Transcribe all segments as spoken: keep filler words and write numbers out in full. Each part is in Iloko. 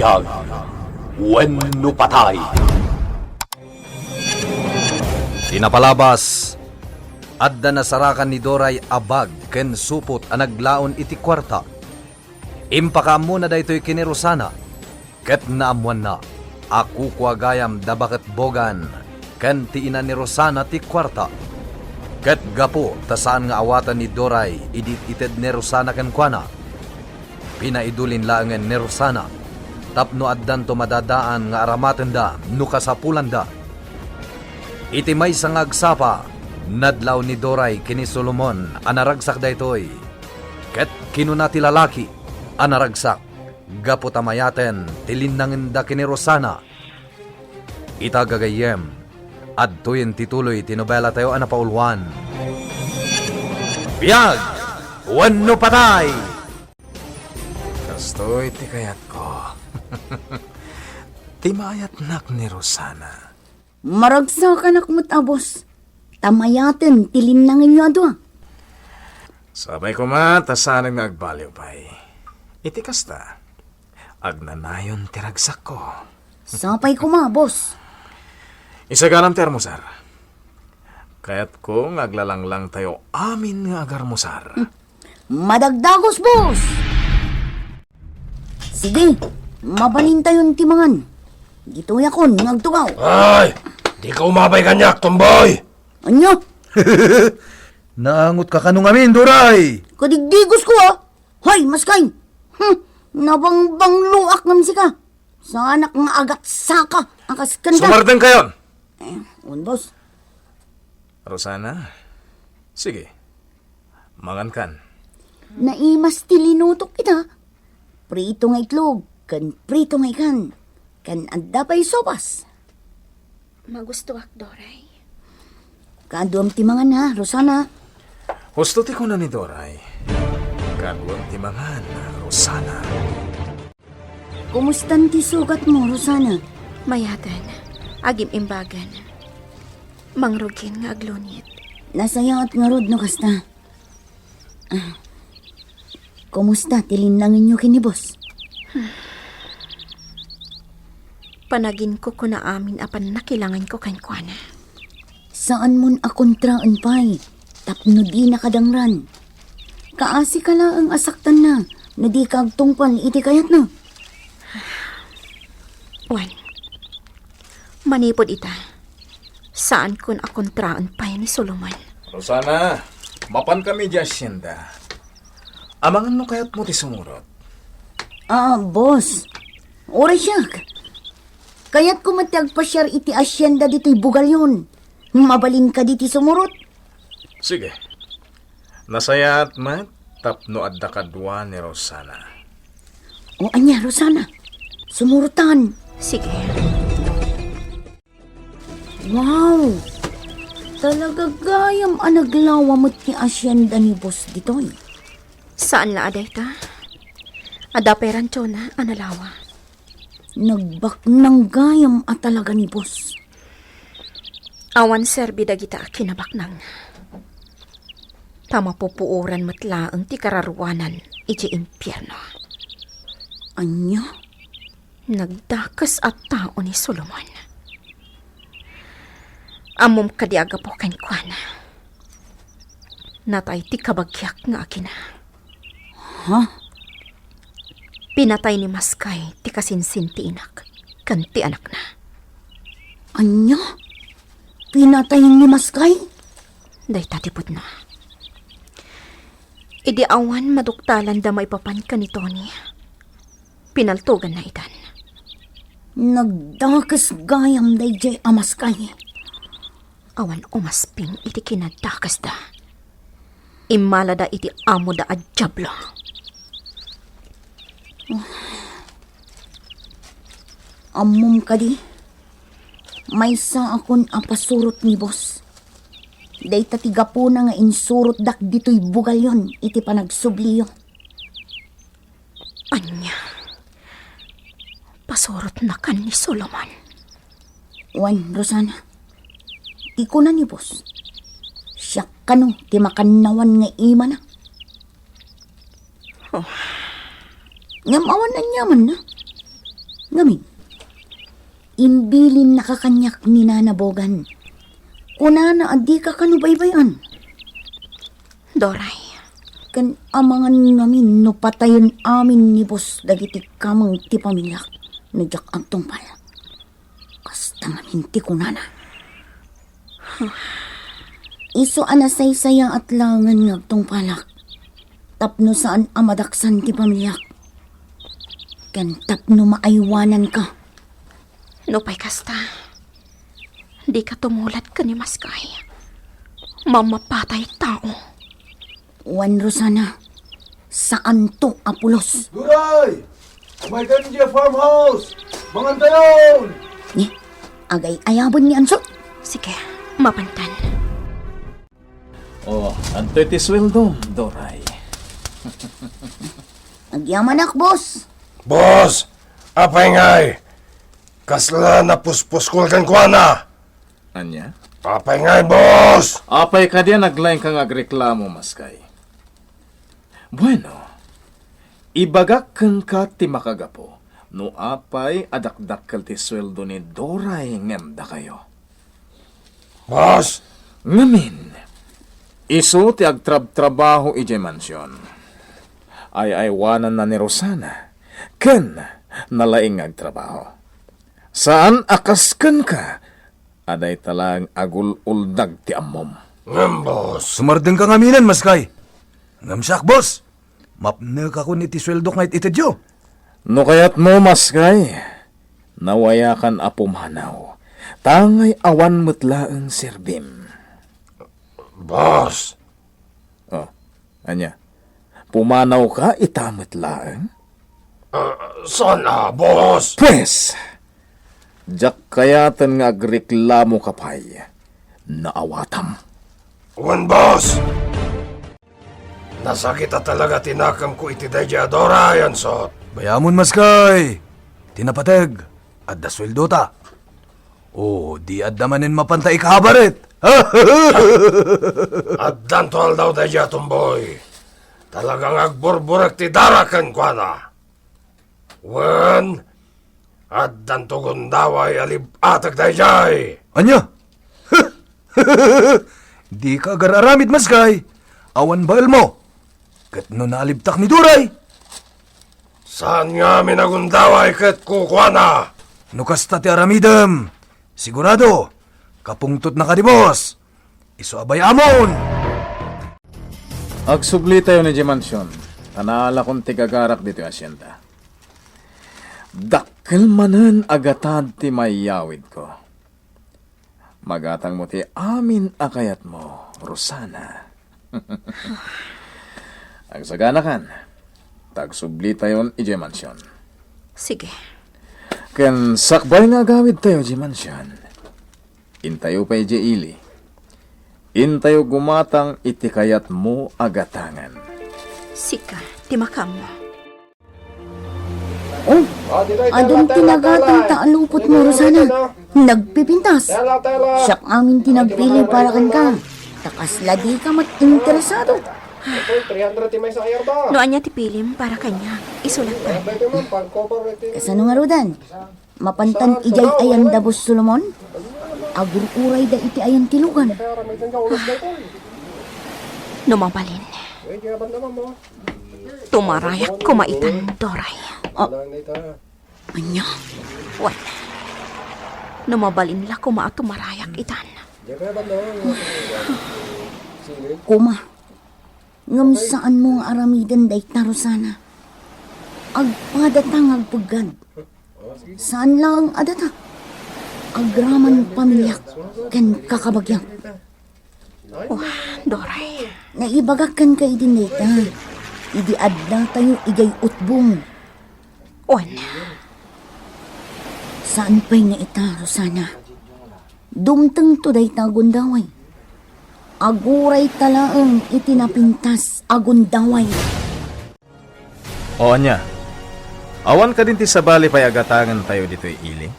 Biag wenno patay. Ti napalabas, adda nasarakan ni Doray a bag ken supot a naglaon iti kuarta. Impakaammona daytoy ken ni Rosana, ket naammoanna a kukua gayam da Baketbogan ken ti ina ni Rosana ti kuarta. Ket gapu ta saan nga awaten ni Doray idi ited ni Rosana kenkuana, pinaidulin laengen ni Rosana tapno addanto madadaan nga aramatenda no kasapulanda. Iti maysa nga agsapa, nadlaw ni Doray ken ni Solomon a naragsak daytoy. Ket kinuna ti lalaki a naragsak, gapu ta mayaten ti linnangenda ken ni Rosana. Ita gagayyem, adtoyen ti tuloy ti nobelatayo a napauluan. Biag wenno patay! Kastoy ti kayatko. Ti maayatnak ni Rosana. Maragsakanak met a, boss. Ta mayaten ti linnangenyo a dua. Sapay koma ta saanen nga agbaliw pay. Iti kasta, agnanayon ti ragsakko. Sapay koma, boss. Isaganam ti armusar. Kayatko nga aglalanglangtayo amin nga agarmusar. Madagdagos, boss! Sige, mabalintayon ti mangan. Ditoyakon nga agtugaw. Ay! Dika umabay kaniak, tomboy! Ania? Naangotka kano ngamin, Doray? Kadigdigosko, a. Hoy, maskay! Hmm, nabangbangloak ngem sika. Saanak nga agatsaka a kas kenta. Sumardengkayon! Eh, un, boss. Rosana, sige. Mangankan. Naimas ti linutok ita. Prito nga itlog, ken prito nga ikan, ken adda pay sopas. Magustoak, Doray. Kaduam ti mangan, ha, Rosana? Husto ti kuna ni Doray. Kaduam ti mangan, Rosana. Kumustan ti sugatmo, Rosana? Mayaten. Agim-imbagen. Mangrugin nga aglunit. Nasayaat ngarud no kasta. Ah, kumusta ti linnangenyo ken ni boss? Panaginkukuna amin a pannakilanganko kenkuana. Saanmon a kontraen pay tapno dina kadangran. Kaasika laeng a saktanna no dika agtungpal iti kayatna. Wen, manipud ita, saankon a kontraen pay ni Solomon. Rosana, mapankami idiay asienda. Amangan no kayatmo ti sumurot. Ah, boss. Uray siak. Kayatko met ti agpasiar iti asienda ditoy Bugalyon. Mabalin kadi ti sumurot? Sige. Nasayaat met tapno adda kadua ni Rosana. O ania, Rosana? Sumurotan. Sige. Wow! Talaga gayam a naglawa met ti asienda ni boss ditoy. Saan la a dayta? Adda pay ranchona a nalawa. Nagbaknang gayam a talaga ni boss. Awan serbi dagita a kinabaknang. Ta mapupuoran met laeng ti kararuanan iti impierno. Ania? Nagdakes a tao ni Solomon. Ammom kadi a gapu kenkuana? Natay ti kabagiak nga agina. Ha? Pinatay ni Maskay ti kasinsin ti inak ken ti anakna. Ania? Pinatay ni Maskay? Dayta ti pudno. Idi awan maduktalanda maipapan ken ni Tony, pinaltoganna itan. Nagdakes gayam daydiay a Maskay. Awan umasping iti kinadakesda. Immalada iti amoda a diablo. Ammom kadi, maysaakon a pasurot ni boss. Dayta ti gapuna nga insurotdak ditoy Bugalyon iti panagsubliyo. Ania? Pasurotnakan ni Solomon? Wen, Rosana, ti kuna ni boss, siak kano ti makannawan nga imana. Oh. Ngem awan aniamanna. Ngamin, imbilinnaka kaniak ni Nana Bogan. Kunana a dika kano baybay-an. Doray. Ken amangan ngamin no patayen amin ni Boss dagiti kameng ti pamiliak no diak agtungpal. Kasta ngamin ti kunana. Isu a nasaysayaat laengen nga agtungpalak tapno saan a madaksan ti pamiliak ken tapno maaywananka. Nupay kasta, dika tumulat ken ni Maskay. Mammapatay tao. Wen, Rosana, saanto a pulos. Duray! Umaykan idiay farmhouse! Mangantayon! Ni, agay-ayaben ni Ansot. Sige, mapantan. Oh, adtoy ti sueldom, Doray. Agyamanak, boss. Boss, apay ngay? Kasla napuspuskol kenkuana? Ania? Apay ngay, boss? Apay kadi a naglaingka nga agreklamo, Maskay? Bueno, ibagak kenka ti makagapu no apay a dakdakkel ti sueldo ni Doray ngem dakayo. Boss! Ngamin, isu ti agtrabtrabaho idiay mansion. Ay-aywananna ni Rosana ken nalaing nga agtrabaho. Saan a kas kenka a dayta laeng agul-uldag ti ammom. Ngem, boss. Sumardengka ngaminen, Maskay. Ngem siak, boss, mapnekakon iti sueldok nga it-itedyo. No kayatmo, Maskay, nawayakan a pumanaw, tangay awan met laeng serbim. Boss. Oh, ania? Pumanawka ita met laeng? Ah, saan a, boss? Pwes, diak kayaten nga agreklamoka pay. Naawatam. Wen, boss! Nasakit a talaga ti nakemko iti daydiay a Doray, Ansot. Bayamon, Maskay. Ti napateg, adda sueldota. O, di adda manen mapanta ikahabaret. Addanto aldaw daydiay a tumboy. Talagang agburburek ti dara kenkuana. Wen, addanto gundaway a lib-atek daydiay. Ania? Dika agar-aramid, Maskay. Awan baelmo. Ket no naalibtak ni Doray? Saan ngamin a gundaway ket kukuana? No kasta ti aramidem, sigurado, kapungtotnaka di boss. Isu a bay-amon! Agsublitayo idiay mansion, ta naalakon ti gagarak ditoy hacienda. Dakkel manen a gatad ti maiyawidko. Magatangmo ti amin a kayatmo, Rosana. Agsaganakan, ta agsublitayon idiay mansion. Sige. Ken sakbay nga agawidtayo idiay mansion, intayo pay idiay ili. Intayo gumatang iti kayatmo a gatangen. Sika ti makammo. Oh, adun ti nagatang ta alupotmo, Rosana. Nagpipintas. Siak amin ti nagpili para kenka. Ta kasla dika met interesado. No ania ti pilim para kaniak, isu latta. Kasano ngaruden? Mapantan idiay ayan da Boss Solomon? Agur-urayda iti ayan ti lugan. No mabalin, tumarayak koma itan, Doray. Ah, ania? Wen, no mabalin la koma a tumarayak itan. Koma, ngem saanmo nga aramiden dayta, Rosana. Agpadata nga agpeggad. Saan laeng a data. Agraman pamiliak ken kakabagiak. Oh, Doray. Naibagak kenka idin dayta, idi addatayo idiay utbong. Wen. Saan pay nga ita, Rosana. Dumtengto dayta a gundaway. Agurayta laeng iti napintas a gundaway. O ania? Awan kadin ti sabali pay a gatangentayo ditoy ili?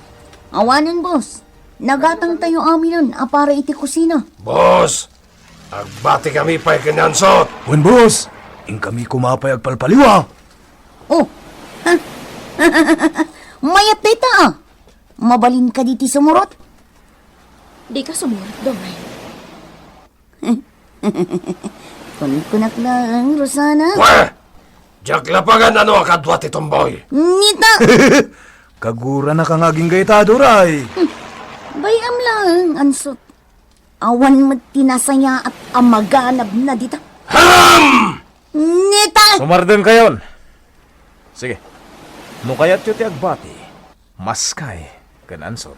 Awanen, boss. Nagatangtayo aminen a para iti kusina. Boss, agbatikami pay ken ni Ansot. Wen, boss. Inkami koma pay agpalpaliwa. Oh. Mayat dayta, a. Mabalin kadi ti sumurot? Dika sumurot, Doray. Kunkunak laeng, Rosana. Weh! Diak lapagan a no a kadua ti tumboy. Nita! Kaguranaka nga agingga ita, Doray. Bay-am laeng, Ansot. Awan met ti nasayaat a maganabna dita. Ham! Nita! Sumardengkayon! Sige. No kayatyo ti agbati, maskay ken Ansot,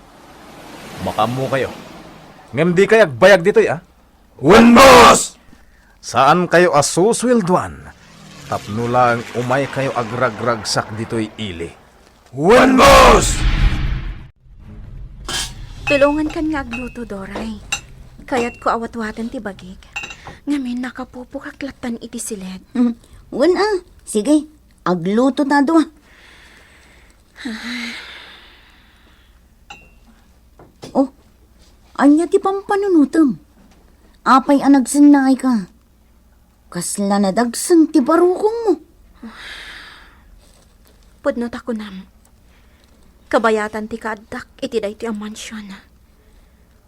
makaammokayo. Ngem dikay agbayag ditoy, a? Wen, boss! Saankayo a susueldoan tapno laeng umaykayo agragragsak ditoy ili. Wen, boss! Tulongankan nga agluto, Doray. Kayatko a watwaten ti bagik. Ngamin, nakapupokak lattan iti siled. Hmm. Wen, a. Sige, agluto ta dua. Oh, ania ti pampanunotem? Apay a nagsennaayka? Kasla nadagsen ti barukongmo. Pudno ta kunam, kabayatan ti kaaddak iti daytoy a mansion.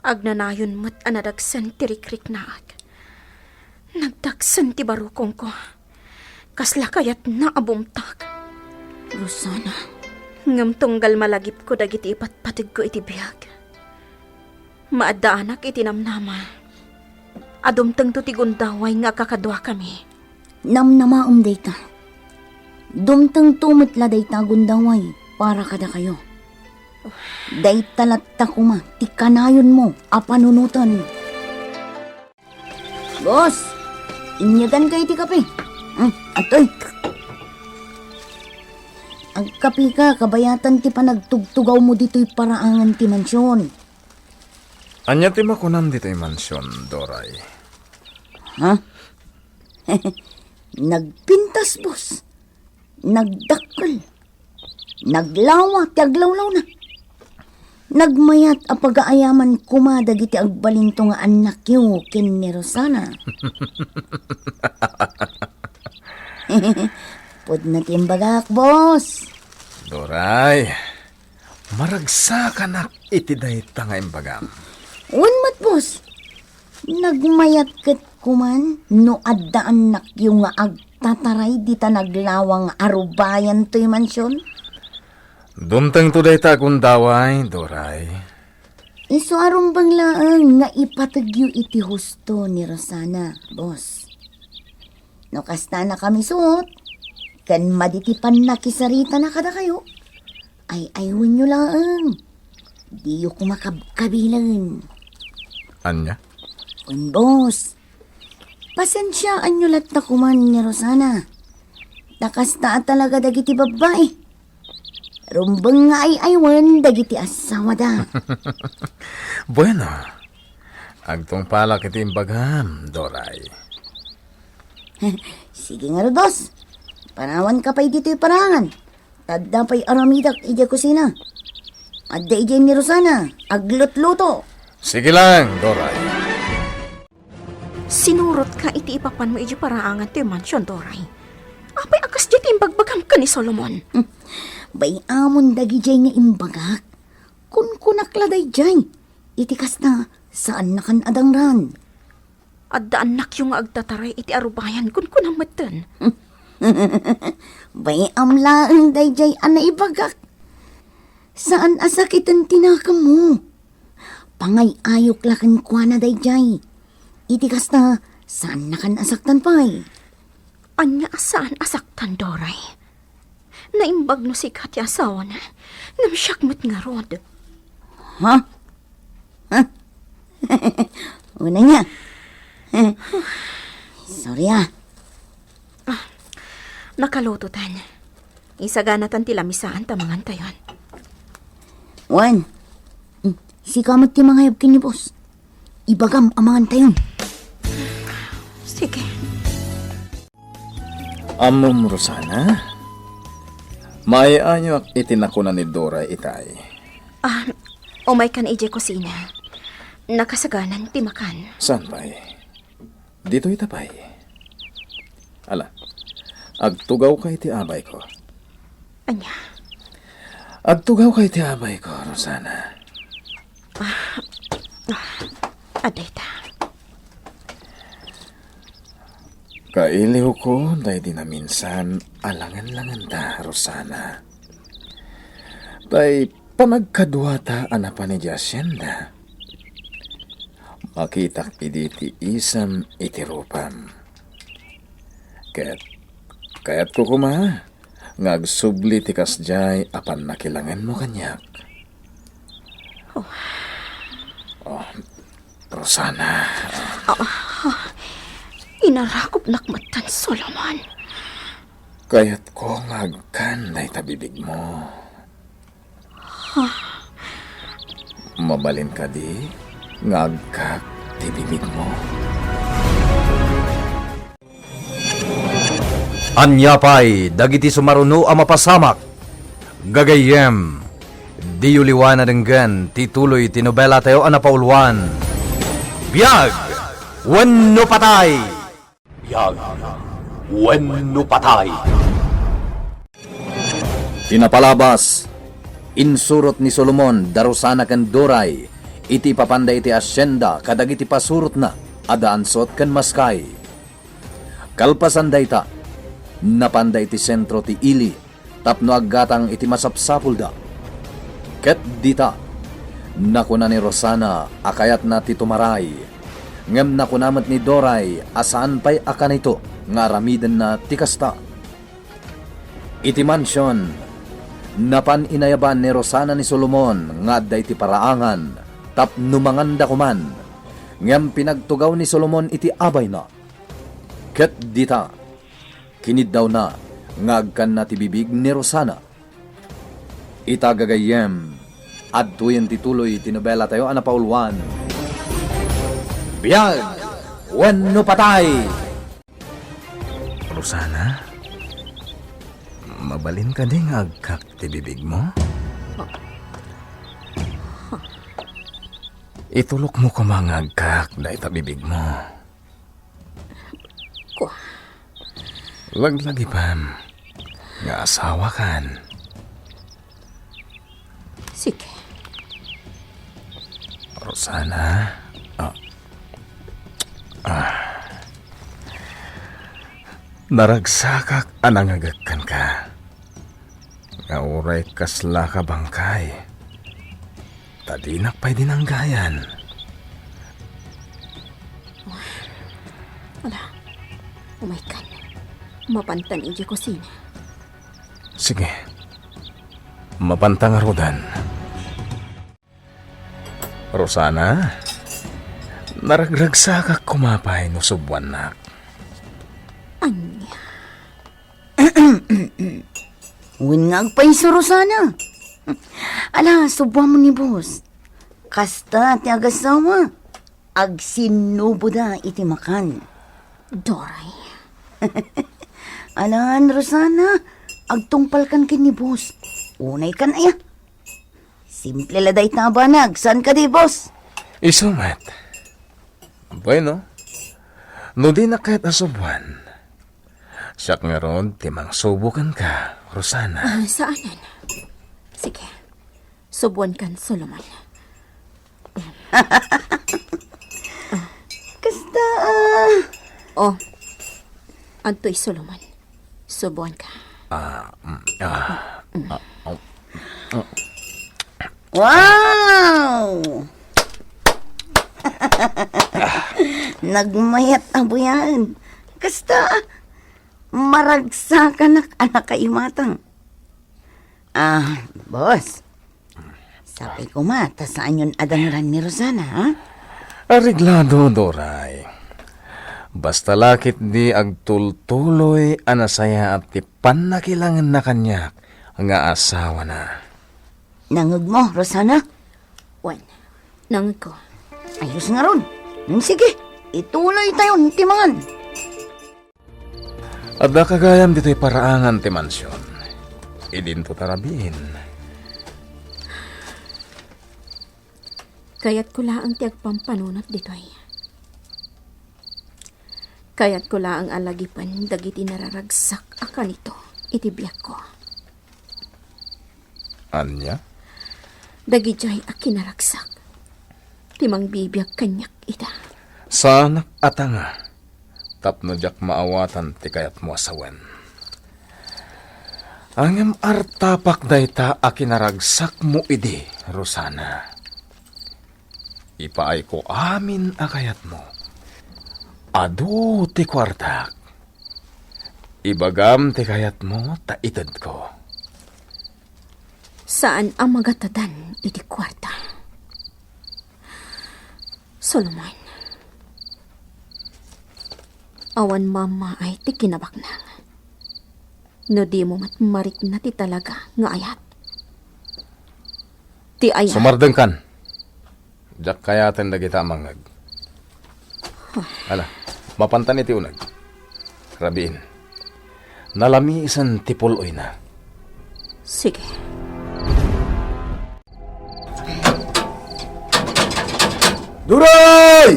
Agnanayon met a nadagsen ti rikriknaak. Nagdagsen ti barukongko. Kasla kayatna a bumtak. Rosana. Ngem tunggal malagipko dagiti ipatpategko iti biag, maaddaanak iti namnama a dumtengto ti gundaway nga agkakaduakami. Namnamaem dayta. Dumtengto met la dayta gundaway para kadakayo. Dayta latta koma ti kanayonmo a panunoten. Boss, inyagankayo ti kape. Hmm, atoy. Agkapeka, kabayatan ti panagtugtugawmo ditoy paraangan ti mansion. Ania ti makunam ditoy mansion, Doray? Ha? Nagpintas, boss. Nagdakkel. Naglawa ti aglawlawna. Nagmayat a pagaayaman koma dagiti agbalinto nga annakyo ken ni Rosana. Pudno ti imbagak, boss. Doray, maragsakanak iti dayta nga imbagam. Wen met, boss. Nagmayat ket koman no adda annakyo nga agtataray dita naglawa nga arubayan toy mansion? Dumtengto dayta a gundaway, Doray. Isu a rumbeng laeng nga ipategyo iti husto ni Rosana, boss. No kasta a nakamisut, ken madi ti pannakisaritana kadakayo, ay-aywenyo laeng. Diyo koma kabkabilen. Ania? Wen, boss. Pasensiaanyo latta koman ni Rosana. Ta kasta a talaga dagiti babbai. Rumbeng nga ay-aywen dagiti asawada. Bueno, agtungpalak iti imbagam, Doray. Sige ngarud, boss. Panawanka pay ditoy parangan. Ta adda pay aramidak idiay kusina. Adda idiay ni Rosana, aglutluto. Sige lang, Doray. Sinurotka iti ipapanmo idiay paraangan ti mansion, Doray. Apay a kasdiay ti imbagbagam ken ni Solomon? Hmm. Bay-amon dagidiay nga imbagak. Kunkunak la daydiay. Iti kasta, saannakan a dangran. Adda annakyo nga agtataray iti arubayan, kunkunam metten. Bay-am laeng daydiay a naibagak. Saan a sakiten ti nakemmo. Pangay-ayok la kenkuana daydiay. Iti kasta, saannakan a saktan pay. Ania a saan a saktan, Doray? Naimbag no sika ti asawana, ngem siak met ngarud. Ha? Ha? Una niya. Sorry, ah. Ah, nakalutotan. Isaganatan ti lamisaan ta mangantayon. Wen, mm, sika met ti mangayab ken ni boss. Ibagam a mangantayon. Sige. Ammom, Rosana, maay-ayoak iti nakuna ni Doray itay. Ah, umaykan idiay kusina. Nakasaganan ti makan. Saan pay? Ditoy ta pay. Ala, agtugawka iti abayko. Ania? Agtugawka iti abayko, Rosana. Adda ita. Kailiwko daydi naminsan a langen-langenta, Rosana. Tay panagkaduata a napan idiay asienda. Makitak idi ti isem iti rupam. Ket kayatko koma nga agsubli ti kasdiay a pannakilangenmo kaniak. Oh. Oh, Rosana. Inarakupnak metten, Solomon. Kayatko nga agkan dayta bibigmo. Mabalin kadi nga agkak ti bibigmo? Ania pay dagiti sumaruno a mapasamak? Gagayyem, diyo liwan a denggen ti tuloy ti nobelatayo a napauluan, Biag wenno Patay! Biag wenno Patay. Ti napalabas, insurot ni Solomon da Rosana ken Doray iti ipapanda iti asienda kadagiti pasurotna a daansot ken maskay. Kalpasan dayta, napanda iti sentro ti ili tapno aggatang iti masapsapulda. Ket dita, nakuna ni Rosana a kayatna ti tumaray, ngem nakuna met ni Doray a saan pay a kanito nga aramidenna ti kasta. Iti mansion, napan inayaban ni Rosana ni Solomon nga adda iti paraangan tapno manganda koman, ngem pinagtugaw ni Solomon iti abayna. Ket dita, kiniddawna nga agkanna ti bibig ni Rosana. Ita gagayyem, adtoyen ti tuloy ti nobelatayo a napauluan, Biag wenno Patay! Rosana, mabalin kadi nga agkak ti bibigmo? Itulokmo koma nga agkak dayta bibigmo. Kua. Laglagipem nga asawakan. Sige. Rosana, ah, ah. Naragsakak a nangngegek kenka. Nga uray kaslaka bangkay, ta dinak pay dinanggayan. Ala, umaykan. Mapantan idiay kusina. Sige. Mapanta ngaruden. Rosana, naragragsakak koma pay no subuannak. Ania? Wen nga agpayso, Rosana. Ala, subuanmo ni boss. Kasta ti agasawa. Agsinnuboda iti makan. Doray. Alan, Rosana, agtungpalkan ken ni boss. Unaykan aya. Simple la dayta a banag, saan kadi, boss? Isu met. Bueno, no dinak kayat a subuan, siak ngarud ti mangsubo kenka, Rosana. Ah, saanen. Sige. Subuankan, Solomon. Kasta, ah. Oh. Adtoy, Solomon. Subuanka. Ah, mm, ah, ah, oh. Wow! Nagmayat a buyan. Kasta, maragsakanak a nakaimatang. Ah, boss. Sapay koma, ta saanyon a dangran ni Rosana, ha? Areglado, Doray. Basta la ketdi agtultuloy a nasayaat ti pannakilangenna kaniak nga asawana. Nangngegmo, Rosana? Wen, nangngegko. Ayos ngarud. Hmm, sige, ituloytayon ti mangan. Adda gagayam ditoy paraangan ti mansion. Idinto ta rabiin. Kayatko laeng ti agpampanunot ditoy. Kayatko laeng a lagipen dagiti nararagsak a kanito iti biagko. Ania? Dagidiay a kinaragsak ti mangbibiag kaniak ida. Saanak a tanga tapno diak maawatan ti kayatmo a sawen. Ngem artapak dayta a kinaragsakmo idi, Rosana. Ipaayko amin a kayatmo. Adu ti kuartak. Ibagam ti kayatmo ta itedko. Saan a magatadan iti kuarta. Solomon, awan mamaay ti kinabaknang. No dimo met marikna ti talaga nga ayat. Ti ayat. Sumardengkan. Diak kayaten dagita a mangngeg. Ala, mapantan iti uneg. Rabiin. Nalamisan ti pul-oyna. Sige. Duray!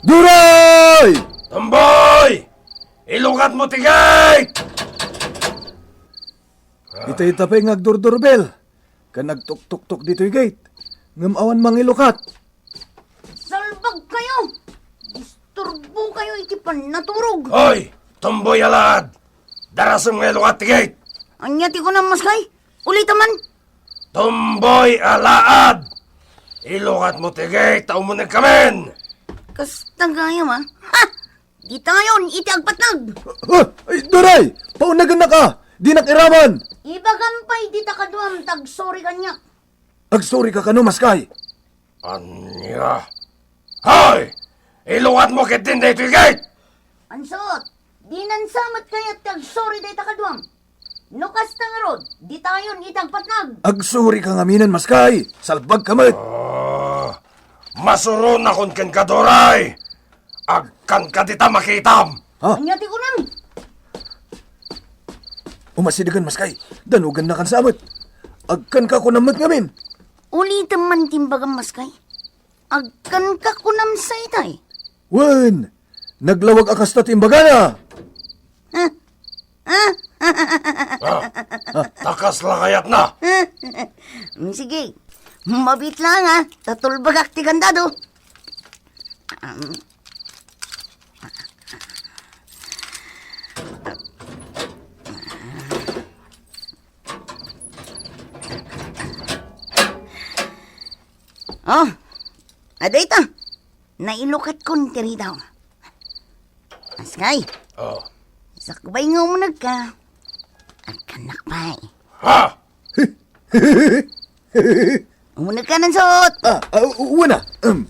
Duray! Tomboy! Ilukatmo ti gate! Ita, ita pay nga agdurdurbel ken agtuktuktok ditoy gate, ngem awan mangilukat. Salbagkayo! Disturbokayo iti pannaturog! Hoy! Tomboy a laad! Darasem nga ilukat ti gate! Ania ti kunam, maskay? Ulitem man! Tomboy a laad! Ilukatmo ti gate ta umunegkamin! Kasta gayam, a. Ha! Ditayon iti agpatnag! Ah! Ay, Duray! Paunegennaka! Dinak iraman! Ibagam pay dita kaduam ta agsori kaniak. Agsorika kano, maskay? Ania? Hoy! Ilukatmo ketdin daytoy gate! Ansot, dinan sa met kayat ti agsori dayta kaduam. No kasta ngarud, ditayon iti agpatnag. Agsorika ngaminen, maskay. Salbagka met. Ah, masuronakon kenka, Duray. Agkanka dita makitam. Ha? Ania ti kunam? Umasidegen, maskay. Danogennakan sa met. Agkanka kunam met ngamin. Ulitem man ti imbagam, maskay. Agkanka kunam sa itay. Wen, naglawag a kasta ti imbagana. Ah, ah, ta kasla kayatna? Sige, mabiit laeng, a, ta tulbagak ti kandado. Um, Oh, adda ita. Nailukatkon ti ridaw. Maskay. Oh. Sakbay nga umunegka, agkannak pay. Ha? Umunegka, Ansot. Ah, ah, u-, una. Um.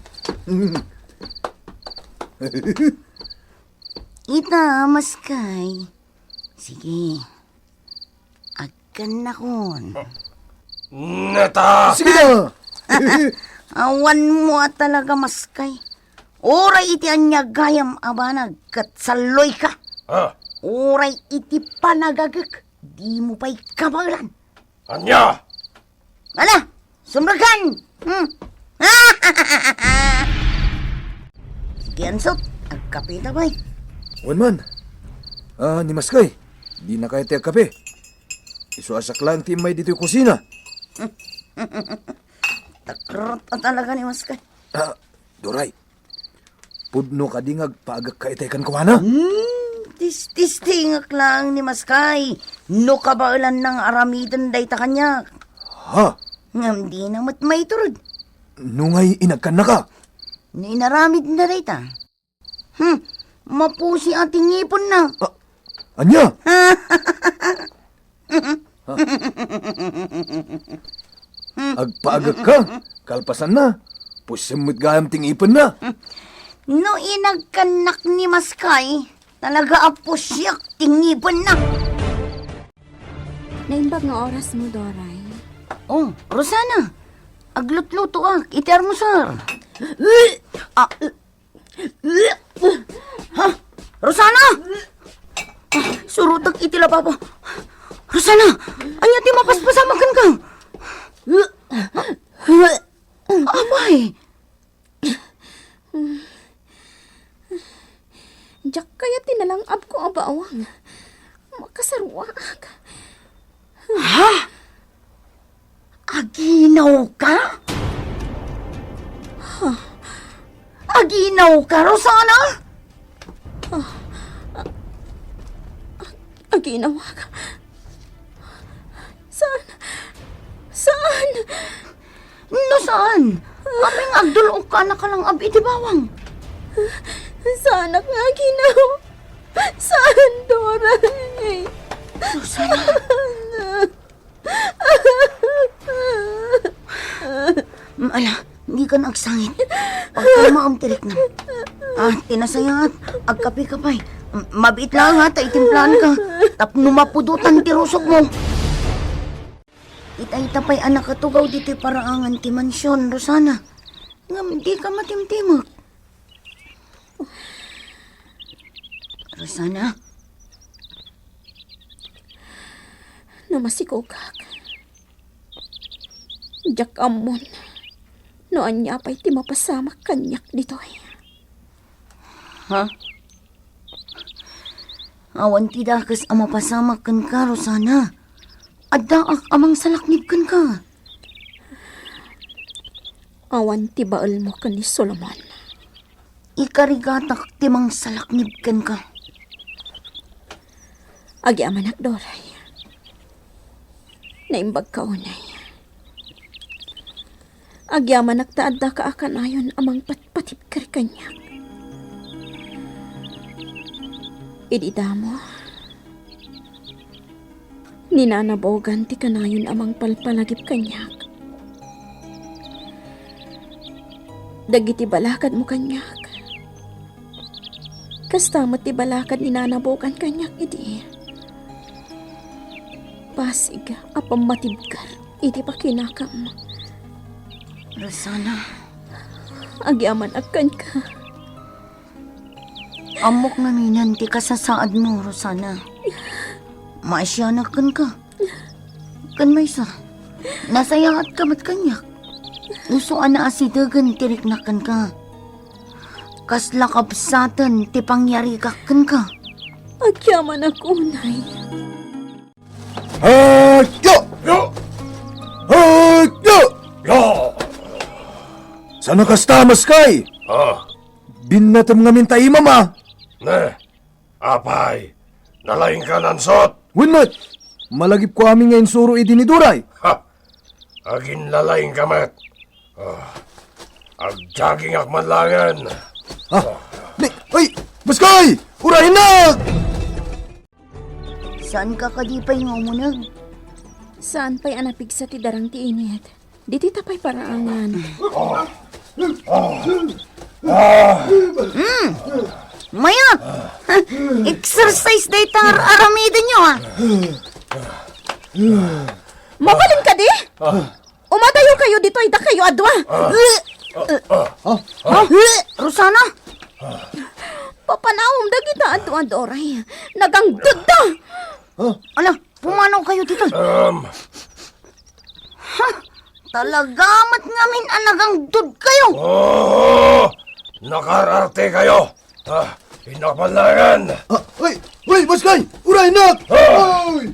Ita, maskay. Sige. Agkannakon. Neta! Sige na! Awanmo a talaga, maskay. Uray iti ania gayam a banag ket salloyka. Ah. Uray iti panagagek, dimo pay kabaelan. Ania? Ala, sumrekkan! Hmm. Sige, Ansot, agkapeta pay. Wen man. Ah, ni Maskay, dina kayat ti agkape. Isu a siak laeng ti immay ditoy kusina. Takrot a talaga ni Maskay. Ah, Duray, pudno kadi nga agpaagekka itay kenkuana? Hmm, tististingek laeng ni Maskay no kabaelanna nga aramiden dayta kaniak. Ha? Ngem dina met maiturod. No ngay inakkannaka? No inaramidna dayta. Hmm, mapusi a ti ngipenna. Ah, ania? Agpaagekka, kalpasanna, pusem met gayam ti ngipenna. No inagkannak ni Maskay, talaga a pusiak ti ngipenna. Naimbag nga orasmo, Doray. Oh, Rosana, aglutlutoak iti armusar. Ah, Ha? Rosana! Ah, surotek iti lababo. Rosana! Ania ti mapaspasamak kenka? Apay! Diak kayat ti nalangabko a bawang. Makasaruaak. Ha? Aginawka? Huh? Aginawka, Rosana? Ah, ah, aginawak. Saan? Saan? No saan? Apay nga agdulokka a nakalangab iti bawang? Saanak nga aginaw. Saan, Doray? Rosana. Saan? Mm, ala, dika agsangit. Pagkalmaam ti riknam. Ah, ti nasayaat, agkape ka pay. Mm, mabiit laeng ta itimplaanka tapno mapudotan ti rusokmo. Itay ta pay a nakatugaw ditoy paraangan ti mansion, Rosana. Ngem dika matimtimek. Rosana? Namasikogak. Diak ammon no ania pay ti mapasamak kaniak ditoy. Ha? Awan ti dakes a mapasamak kenka, Rosana. Addaak a mangsalaknib kenka. Awan ti baelmo ken ni Solomon. Ikarigatak ti mangsalaknib kenka. Agyamanak, Doray. Naimbagka unay. Agyamanak ta addaka a kanayon a mangpatpatibker kaniak. Idi damo, ni Nana Bogan ti kanayon a mangpalpalagip kaniak. Dagiti balakadmo kaniak, kasta met ti balakad ni Nana Bogan kaniak idi. Pasig a pammatibker iti pakinakam. Rosana. Agyamanak kenka. Ammok ngaminen ti kasasaadmo, Rosana. Maasianak kenka. Ken maysa, nasayaatka met kaniak. Isu a naasidegen ti riknak kenka. Kasla kabsaten ti pangyarikak kenka. Agyamanak unay. Hayo! Yo! Hayo! Yo! Saan a kasta, Maskay? Ah. Binnatem ngamin ta imam, a? Ne, apay, nalaingka, Nansot? Wen met, malagipko amin nga insuro idi ni Doray. Ha! Aginlalaingka met. Ah, agjoggingak man laengen. Ah, ni, ay, Maskay! Urayennak! Saanka kadi pay nga umuneg? Saan pay a napigsa ti darang ti init? Ditoy ta pay paraangan. Mm. Mayat! Exercise dayta nga ar-aramidenyo, a. Mabalin kadi? Umadayo kayo ditoy, dakayo a dua. Ah. Ah. Ah. Rosana? Papanawem dagita a dua, Doray. Nagangdudda. Ah. Ala, pumanaw kayo ditoy. Um. Ha? Talaga met ngamin a nagangdud kayo. Oh, nakaar-arte kayo. Ah, inakman laengen. Ah, uy, uy, Maskay! Urayennak! Ah! Uy!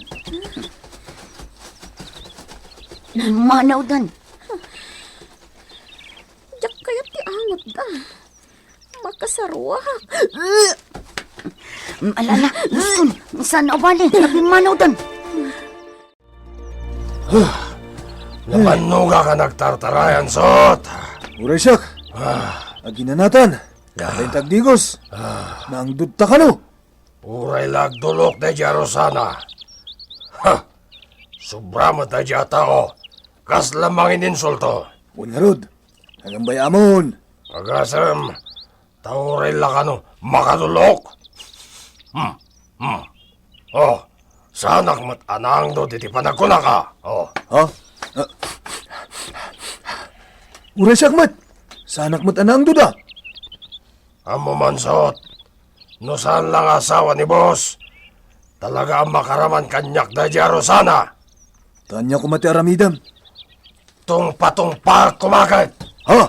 Manawdan. Diak kayat ti angotda. Makasaruak. Ala, ala, Maskay, saan a ubali? Abi, manawdan. Napannogak a nagtartarayan, Sot. Uray siak. Ah. Aginanatan. Ah. Dayta agdigos. Ah. Naangdudta kano? Uray la agdulok daydiay a Rosana. Ha! Sobra met daydiay a tao. Kasla mangininsulto. Wen ngarud, agambay amon. Agasem, ta uray la kano makadulok. Hmm, hmm. Oh, saanak met a naangdud iti panagkunaka. Oh. Ha? Ah. Uray siak met. Saanak met a naangdud a. Ammo man, Sot, no saan la nga asawa ni Boss, talaga a makaraman kaniak daydiay a Rosana. Ta ania koma ti aramidem? Tungpatungpaak koma ket. Ha?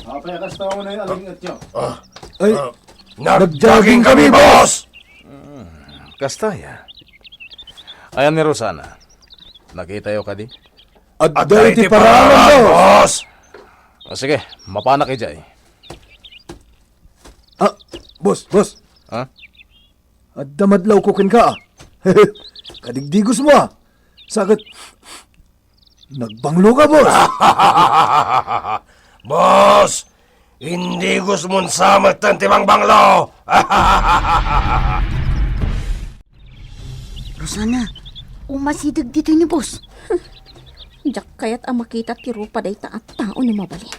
Apay a kasta unay a lagingityo? Ah. Ay, ah, nag-jogging kami, boss! Mm, kasta ya. Ayan ni Rosana. Nakitayo kadi? Adda iti paraman, boss. Ah, sige, mapanak idiay. Ah, boss, boss. Ha? Adda madlawko kenka, ah. Kadigdigos mo, ah. Sa ket nagbanglo ka, boss. Boss, indigos mon sametten ti bangbanglo. Rosana, umasideg ditoy ni boss. Diak kayat a makita ti rupa dayta a tao no mabalin.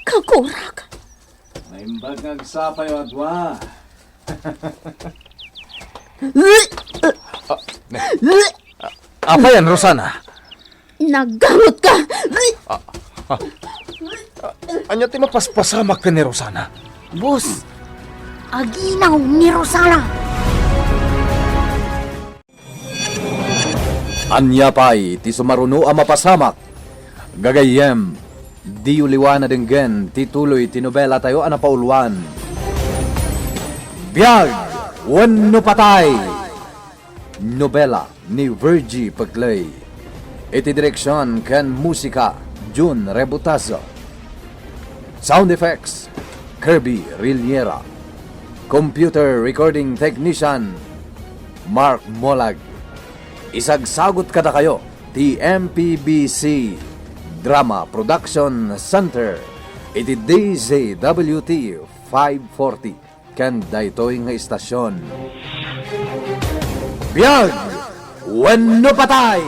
Kagurak! Naimbag nga agsapayo a dua. Ah, ne. Ah, apayan, Rosana? Nagangot ka! Ah, ah. Ania ti mapaspasamak ken ni Rosana? Boss, aginaw ni Rosana! Ania pay ti sumaruno a mapasamak? Gagayyem, diyo liwa a denggen ti tuloy ti nobelatayo a napauluan, Biag wenno Patay. Nobela ni Virgie Peclay. Iti direksion ken musika, Jun Rebutazo. Sound effects, Kirby Riliera. Computer recording technician, Mark Molag. Isagsagut kadakayo ti M P B C Drama Production Center iti D Z W T five forty ken daytoy nga istasion. Biag wenno patay!